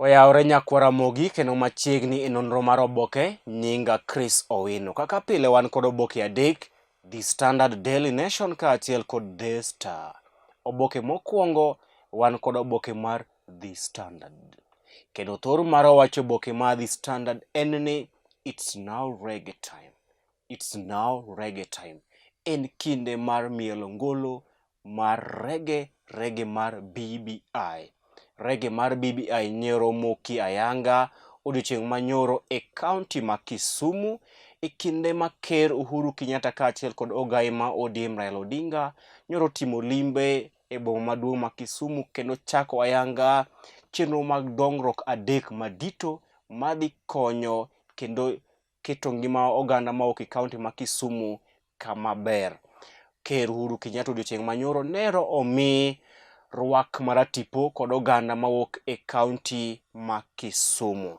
Oyawore nyakwar Ramogi kendo machiegni e nonro mar oboke, nyinga Chris Owino. Kaka pile wan kod oboke adek, The Standard Daily Nation kaachiel kod The Star. Oboke mokwongo wan kod oboke mar The Standard. Kendo thor mar wacho oboke mar The Standard en ni it's now reggae time. It's now reggae time. En kinde mar mielo ngolo mar reggae, reggae mar BBI. Reggae mar BBI nyoro moki ayanga odiochieng' manyoro e kaunti ma Kisumu e kinde ma Ker Uhuru Kenyatta kaachiel kod ogai ma ODM Raila Odinga nyoro timo limbe e boma maduong' ma Kisumu kendo chako ayanga chenro mag dongruok adek madito madhi konyo kendo keto ngima oganda mawuok e kaunti ma Kisumu kama ber. Ker Uhuru Kenyatta odiochieng' manyoro nero omi rwak maratipo kod oganda mawuok e kaunti ma Kisumu.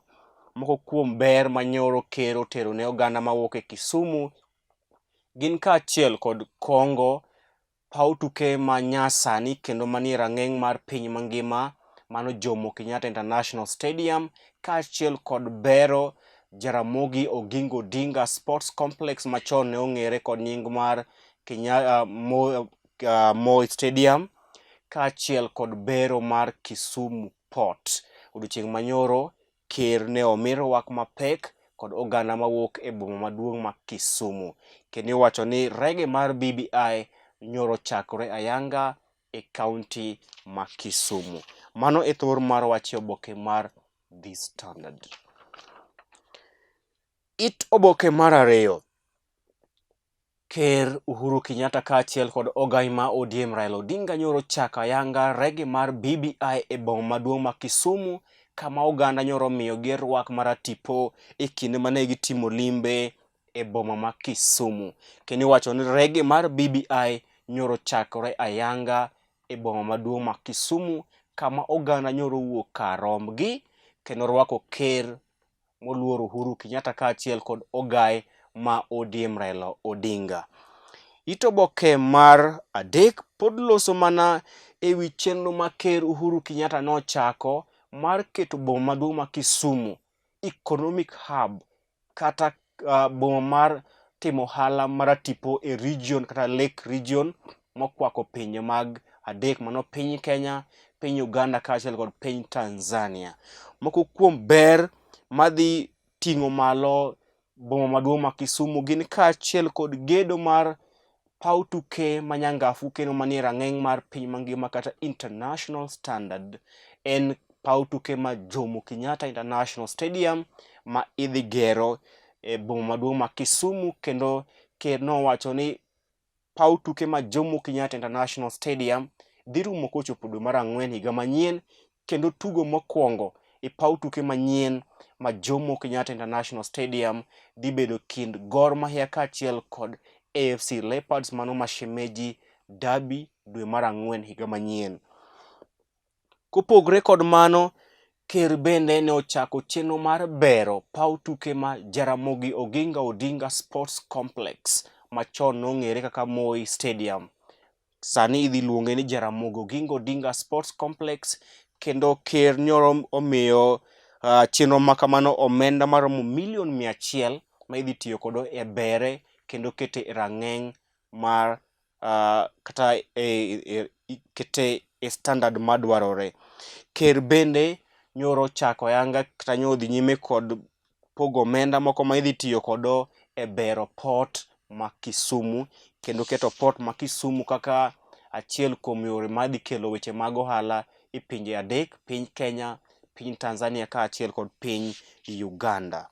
Moko kuom ber manyoro ker otero ne oganda mawuok e Kisumu gin kaachiel kod kongo paw tuke ma nyasani kendo manie rang'eng' mar piny mangima mano Jomo Kenyatta International Stadium kaachiel kod bero Jaramogi Oginga Odinga Sports Complex machon ne ong'ere kod nying mar Kenya, Moi Stadium kaachiel kod bero mar Kisumu Port. Odiochieng' manyoro Ker ne omi rwak mapek kod oganda mawuok e boma maduong' ma Kisumu. Kendo iwacho ni rege mar BBI nyoro chakore ayanga e kaunti ma Kisumu. Mano e thor mar wach e oboke mar The Standard. It oboke mar ariyo. Ker Uhuru Kenyatta kaachiel kod ogai ma ODM Raila Odinga nyoro chako ayanga rege mar BBI e boma maduong' ma Kisumu kama oganda nyoro omiyogi rwak maratipo e kinde mane gitimo limbe e boma ma Kisumu. Kendo iwacho ni rege mar BBI nyoro chakore ayanga e boma maduong' ma Kisumu kama oganda nyoro wuok kar rombgi kendo rwako ker moluor Uhuru Kenyatta kaachiel kod ogaye ma ODM Raila Odinga. It oboke mar adek pod loso mana e wi chenro ma Ker Uhuru Kenyatta nochako mar keto boma maduong' ma Kisumu economic hub kata boma mar timo ohala maratipo e region kata lake region mokwako pinje mag adek mano piny Kenya, piny Uganda kaachiel kod piny Tanzania. Moko kuom ber madhi ting'o malo boma maduong' ma Kisumu gin kaachiel kod gedo mar paw tuke ma nyangafu kendo manie rang'eng' mar piny mangima kata international standard en paw tuke ma Jomo Kenyatta International Stadium ma idhi gero e boma maduong' ma Kisumu kendo ker nowacho ni paw tuke ma Jomo Kenyatta International Stadium dhi rumo kochopo dwe mar ang'wen higa manyien kendo tugo mokwongo e paw tuke manyien ma Jomo Kenyatta International Stadium dhi bedo kind Gor Mahia kaachiel kod AFC Leopards mano Mashemeji Derby dwe mar ang'wen higa manyien. Kopogre kod mano, ker bende ne ochako chenro mar bero paw tuke ma Jaramogi Oginga Odinga Sports Complex machon nong'ere kaka Moi Stadium. Sani idhi luonge ni Jaramogi Oginga Odinga Sports Complex kendo ker nyoro omiyo chenro ma kamano omenda maromo milion 100 ma idhi tiyo kodo e bere kendo kete e rang'eng' mar kata kete e standard madwarore. Ker bende nyoro ochako ayanga kata nyoro odhi nyime kod pogo omenda moko ma idhi tiyo kodo e bero port ma Kisumu kendo keto port ma Kisumu kaka achiel kuom yore madhi kelo weche mag ohala e pinje adek, piny Kenya, piny Tanzania kaachiel kod piny Uganda.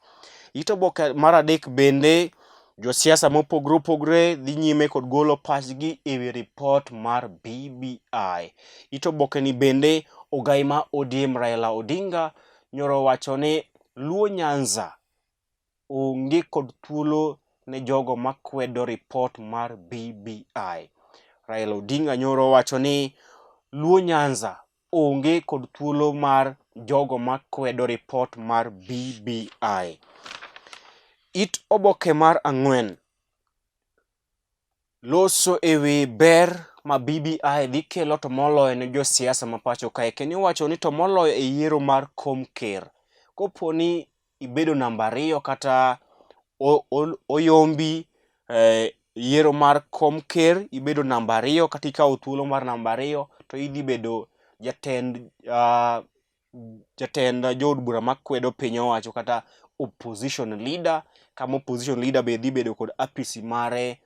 It oboke mar adek bende josiasa mopogore opogore dhi nyime kod golo pachgi e wi ripot mar BBI. It oboke ni bende ogai ma ODM Raila Odinga nyoro wacho ni Luo Nyanza onge kod thuolo ne jogo makwedo ripot mar BBI. Raila Odinga nyoro owacho ni Luo Nyanza onge kod thuolo mar jogo makwedo ripot mar BBI. It oboke mar ang'wen loso e wi ber ma BBI dhi kelo to moloyo ne josiasa ma pacho kae kendo iwacho ni to moloyo e yiero mar kom ker. Kopo ni ibedo namba ariyo kata oyombi e yiero mar kom ker ibedo namba ariyo kata ikawo thuolo mar namba ariyo to idhi bedo jatend jatend jood bura makwedo piny owacho kata opposition leader kama opposition leader be dhi bedo kod apisi mare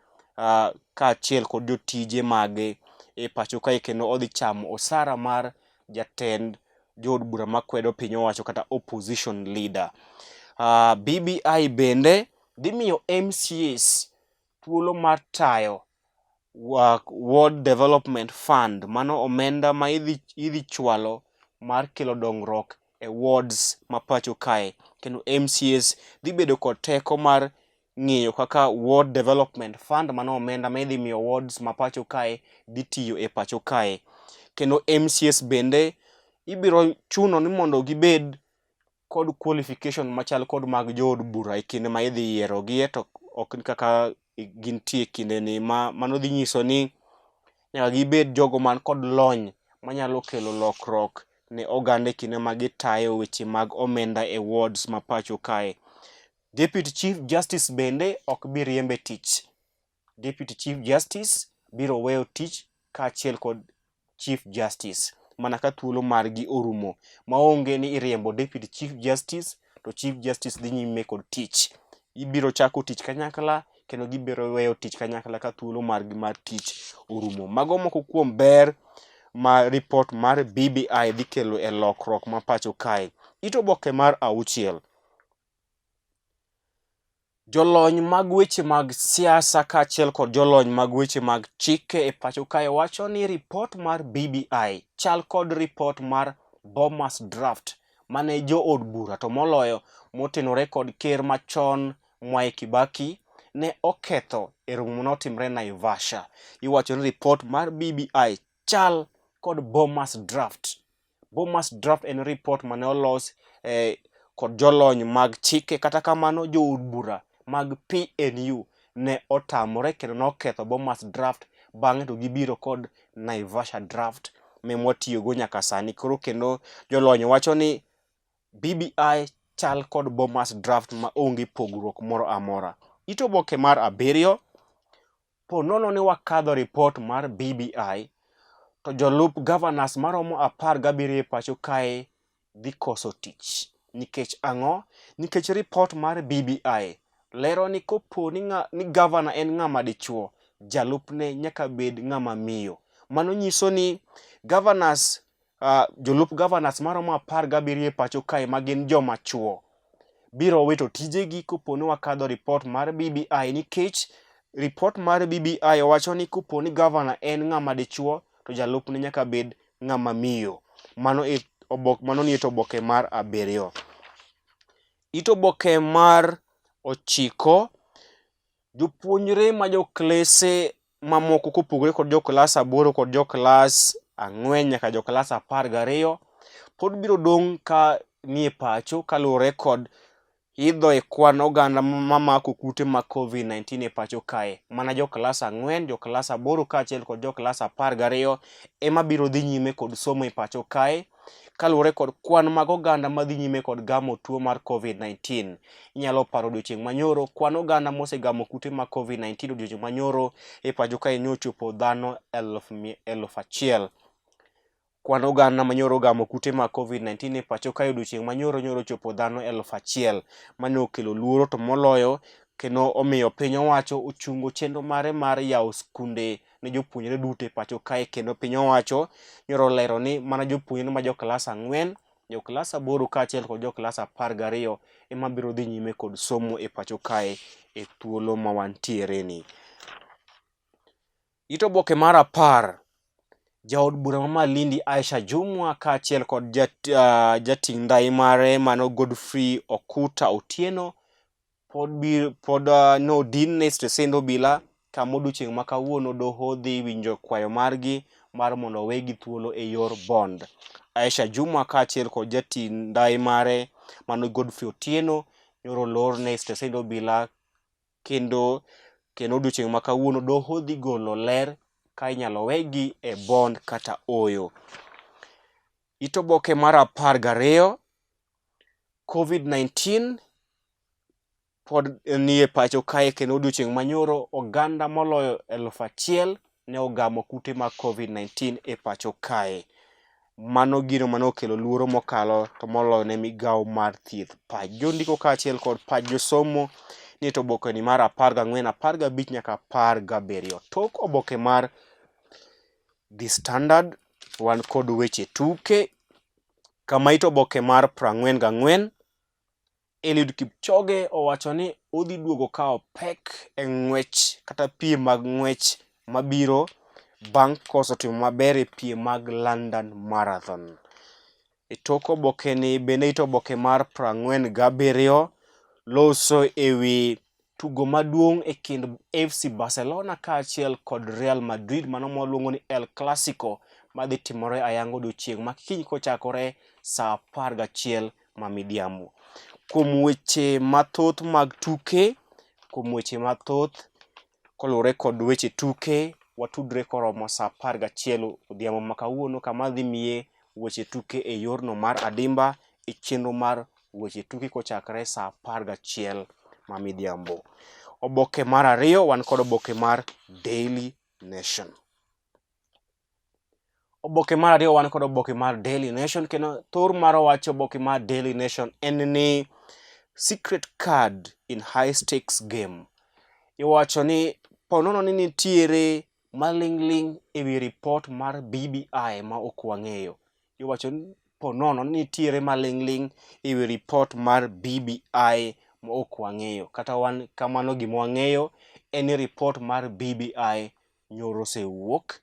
kaachiel kod jotije mage e pacho kae kendo odhi chamo osara mar jatend jood bura makwedo piny owacho kata opposition leader. BBI bende dhi miyo MCAs thuolo mar tayo Ward Development Fund, mano omenda ma idhi chwalo mar kelo dongruok e wards ma pacho kae. Kendo MCAs dhi bedo kod teko mar ng'iyo kaka Ward Development Fund, mano omenda ma idhi miyo wards ma pacho kae dhi tiyo e pacho kae. Kendo MCAs bende ibiro chuno ni mondo gibed kod qualification machal kod mag jood bura e kinde ma idhi yierogie to ok kaka gintie e kindeni ma mano dhi nyiso ni nyaka gibed jogo man kod lony manyalo kelo lokruok ne oganda e kinde ma gitayo weche mag omenda e wards ma pacho kae. Deputy Chief Justice bende ok bi riemb e tich. Deputy Chief Justice biro weyo tich kaachiel kod Chief Justice mana ka thuolo margi orumo maonge ni iriembo Deputy Chief Justice to Chief Justice dhi nyime kod tich. Ibiro chako tich kanyakla kendo gibiro weyo tich kanyakla ka thuolo margi mar tich orumo. Mago moko kuom ber ma ripot mar BBI dhi kelo e lokruok ma pacho kae. It oboke mar auchiel. Jolony mag weche mag siasa kaachiel kod jolony mag weche mag chike e pacho kae wacho ni ripot mar BBI chal kod ripot mar Bomas Draft mane jood bura to moloyo motenore kod ker machon Mwai Kibaki ne oketho e romo manotimre Naivasha. Iwacho ni ripot mar BBI chal kod Bomas Draft. Bomas Draft en report mane olos kod jolony mag chike kata kamano jood bura mag PNU ne otamore kendo noketho Bomas Draft bang'e to gibiro kod Naivasha Draft mwatiyogo nyaka sani. Koro kendo jolony wacho ni BBI chal kod Bomas Draft ma onge pogruok moro amora. It oboke mar abiriyo Po nono ni wakadho ripot mar BBI, to jolup governors maromo 17 e pacho kae dhi koso tich. Nikech ang'o? Nikech ripot mar BBI lero ni kopo ni, ni governor en ng'ama dichuo, jalupne nyaka bed ng'ama miyo. Mano nyiso ni governors jolup governors maromo 17 e pacho kae ma gin joma chuo biro wito tijegi kopo ni wakadho ripot mar BBI nikech ripot mar BBI wacho ni kopo ni governor en ng'ama dichuo to jalupne nyaka bed ng'ama miyo. Mano e obok, mano nie oboke mar abiriyo. It oboke mar ochiko Jopuonjre ma joklese mamoko kopogore kod joklas aboro kod joklas ang'wen nyaka joklas 12 pod biro dong' ka nie pacho kaluwore kod idho e kwan oganda mamako kute mag COVID-19 e pacho kae. Mana joklas ang'wen, joklas aboro kaachiel kod joklas 12 ema biro dhi nyime kod somo e pacho kae kaluwore kod kwan mag oganda madhi nyime kod gamo tuo mar COVID-19. Inyalo paro odiochieng' manyoro kwan oganda mosegamo kute mag COVID-19 odiochieng' manyoro e pacho kae ne ochopo dhano 1000. Kwan oganda manyoro ogamo kute mag COVID-19 e pacho kae odiochieng' manyoro nyoro ochopo dhano 1000 mane okelo luoro to moloyo kendo omiyo piny owacho ochungo chenro mare mar yawo skunde ne jopuonjre duto e pacho kae kendo piny owacho nyoro olero ni mana jopuonjre ma joklas ang'wen, joklas aboro kaachiel kod joklas 12 ema biro dhi nyime kod somo e pacho kae e thuolo ma wantiere ni. It oboke mar 10 jaod bura ma Malindi Aisha Jumwa kaachiel kod jating' ndai mare mano Godfrey Okuta Otieno pod pod nodin e stesend obila kama odiochieng' ma kawuono doho dhi winjo kwayo margi mar mondo owegi thuolo e yor bond. Aisha Juma kaachiel kod jating' ndai mare mano Godfrey Otieno nyoro olorne e stesend obila kendo odiochieng' ma kawuono doho dhi golo ler ka inyalo wegi e bond kata oyo. It oboke mar 12, Covid-19 pod nie pacho kae kendo odiochieng' manyoro oganda moloyo 1000 ne ogamo kute mag Covid-19 e pacho kae. Mano gino mane okelo luoro mokalo to moloyo ne migawo mar thieth. Pach jondiko kaachiel kod pach josomo nie to oboke ni mar 14, 15 nyaka 17. Tok oboke mar The Standard wan kod weche tuke kama it oboke mar 44 Eliud Kipchoge owacho ni odhi duogo kawo pek e ng'wech kata piem mag ng'wech mabiro bang' koso timo maber e piem mag London Marathon. E tok oboke ni bende it oboke mar 47 loso e wi tugo maduong' e kind FC Barcelona kaachiel kod Real Madrid mano mwaluongo ni El Clasico madhi timore ayanga odiochieng' ma kiny kochakore saa 11 ma midhiambo. Kuom weche mathoth mag tuke, kuom weche mathoth koluwore kod weche tuke, watudre koromo saa 11 odhiambo ma kawuono kama adhi miye weche tuke e yorno mar adimba e chenro mar weche tuke kochakre saa 11 ma midhiambo. Oboke mar ariyo wan kod oboke mar Daily Nation. Oboke mar ariyo wan kod oboke mar Daily Nation kendo thor mar wach oboke mar Daily Nation en ni secret card in high stakes game. Iwacho ni ponono ni nitiere maling'ling' e wi ripot mar BBI ma ok wang'eyo. Iwacho ni ponono ni nitiere maling'ling' e wi ripot mar BBI ma ok wang'eyo. Kata wan kamano gima wang'eyo en ni ripot mar BBI nyoro osewuok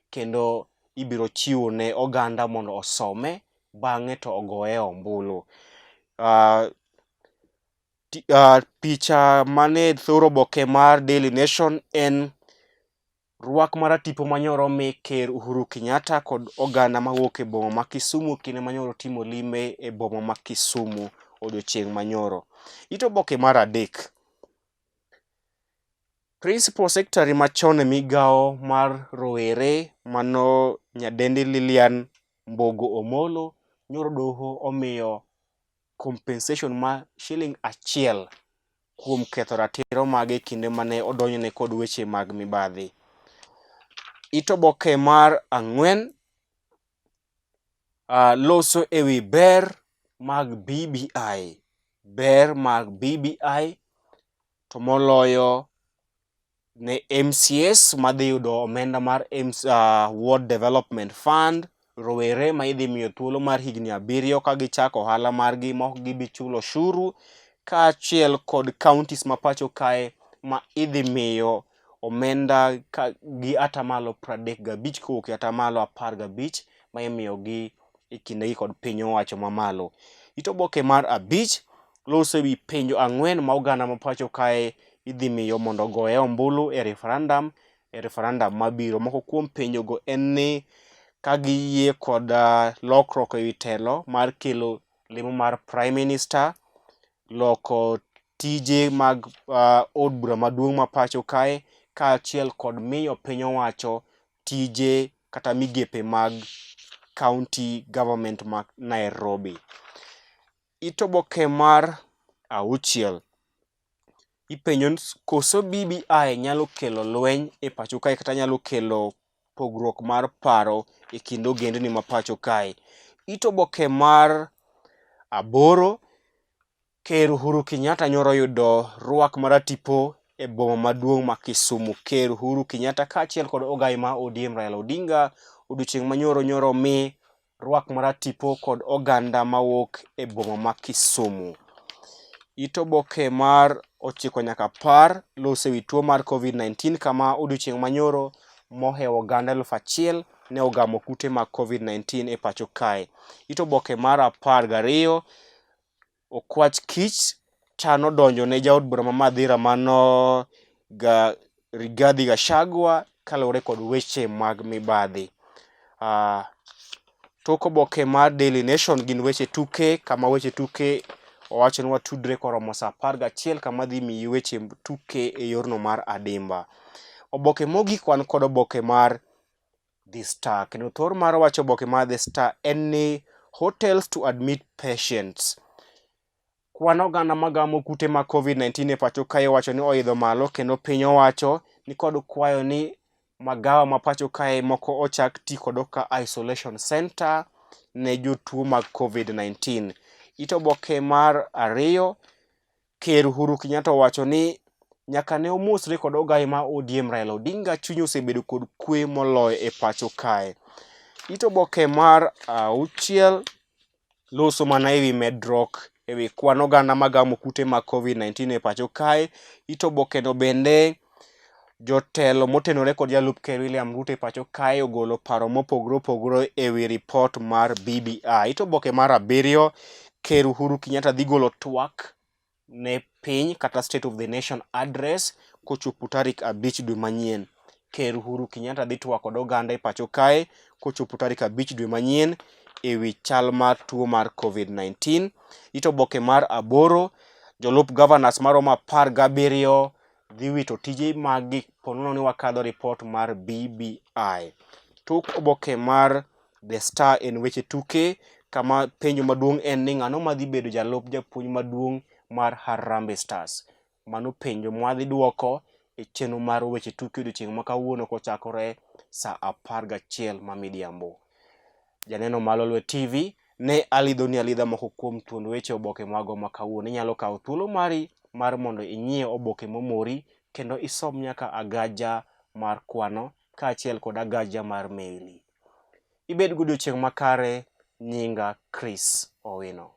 kendo ibiro chiwo ne oganda mondo osome bang'e to ogoye ombulu. Picha mane thor oboke mar Daily Nation en rwak maratipo manyoro omi Ker Uhuru Kenyatta kod oganda mawuok e boma ma Kisumu kinde manyoro timo limbe e boma ma Kisumu odiochieng' manyoro. It oboke mar adek. Principal Secretary machon e migawo mar rowere mano nyadendi Lilian Mbogo Omolo nyoro doho omiyo compensation ma shiling 1 kuom ketho ratiro mage kinde mane odonjne kod weche mag mibadhi. It oboke mar ang'wen loso e wi ber mag BBI. Ber mag BBI to moloyo ne MCAs madhi yudo omenda mar Ward Development Fund, rowere ma idhi miyo thuolo mar higni 7 ka gichako ohala margi ma ok gibi chulo oshuru, kaachiel kod counties ma pacho kae ma idhi miyo omenda ka gi atamalo 35 kowuok e atamalo 15 ma imiyogi e kindegi kod piny owacho mamalo. It oboke mar 5 loso ewi penjo 4 ma oganda ma pacho kae idhi miyo mondo ogoye ombulu e referendum mabiro. Moko kuom penjogo en ni ka giyie kod lokruok ewi telo mar kelo lemo mar Prime Minister, loko tije mag od bura maduong' ma pacho kae, kaachiel kod miyo piny owacho tije kata migepe mag county government ma Nairobi. It oboke mar 6 ipenjo ni koso BBI nyalo kelo lweny e pacho kae kata nyalo kelo pogruok mar paro e kind ogendni ma pacho kae. It oboke mar 8 Ker Uhuru Kenyatta nyoro yudo rwak maratipo e boma maduong' ma Kisumu. Ker Uhuru Kenyatta kaachiel kod ogai ma ODM Raila Odinga odiochieng' manyoro nyoro mi rwak maratipo kod oganda mawuok e boma ma Kisumu. It oboke mar 9 nyaka 10 loso ewi tuo mar COVID-19 kama odiochieng' manyoro mohewo oganda 1000 ne ogamo kute mag COVID-19 e pacho kae. It oboke mar 12 Okwach Kich chano donjo ne jaod bura ma Mathira mano Rigathi Gachagua kaluwore kod weche mag mibadhi. Tok oboke mar Daily Nation gin weche tuke kama weche tuke owacho ni watudre koromo saa 11 kama dhi miyi weche tuke e yorno mar adimba. Oboke mogik wan kod oboke mar The Star kendo thor mar wacho oboke mar The Star en ni hotels to admit patients. Kwan oganda magamo kute mag COVID-19 e pacho kae iwacho ni oidho malo kendo piny owacho ni kod kwayo ni magawa ma pacho kae moko ochak ti kodo ka isolation center ne jotuo mag COVID-19. It oboke mar ariyo Ker Uhuru Kenyatta owacho ni nyaka ne omosre kod ogaye ma ODM Raila Odinga chunye osebedo kod kwe moloyo e pacho kae. It oboke mar auchiel loso mana ewi medruok ewi kwan oganda magamo kute mag COVID-19 e pacho kae. It obokeno bende jotelo motenore kod jalup ker William Ruto e pacho kae ogolo paro mopogore opogore ewi ripot mar BBI. It oboke mar abiriyo Ker Uhuru Kenyatta dhi golo twak ne piny kata State of the Nation Address kochopo tarik 5 dwe manyien. Ker Uhuru Kenyatta dhi twak kod oganda e pacho kae kochopo tarik 5 dwe manyien e wi chal mar tuo mar COVID-19. It oboke mar aboro, jolup governors maromo 17 dhi wito tije maggi ponono ni wakadho ripot mar BBI. Tok oboke mar The Star en weche tuke kama penjo maduong' en ni ng'ano madhi bedo jalup japuonj maduong' mar Harambee Stars. Mano penjo mwadhi duoko e chenro mar weche tuke odiochieng' ma kawuono kochakore saa 11 ma midhiambo. Janeno ma Lolwe TV ne alidhoni alidha moko kuom thuond weche oboke mago ma kawuono. Inyalo kawo thuolo mari mar mondo inyiew oboke momori kendo isom nyaka agaja mar kwano kaachiel kod agaja mar meli. Ibed godiochieng' makare, nyinga Chris Owino.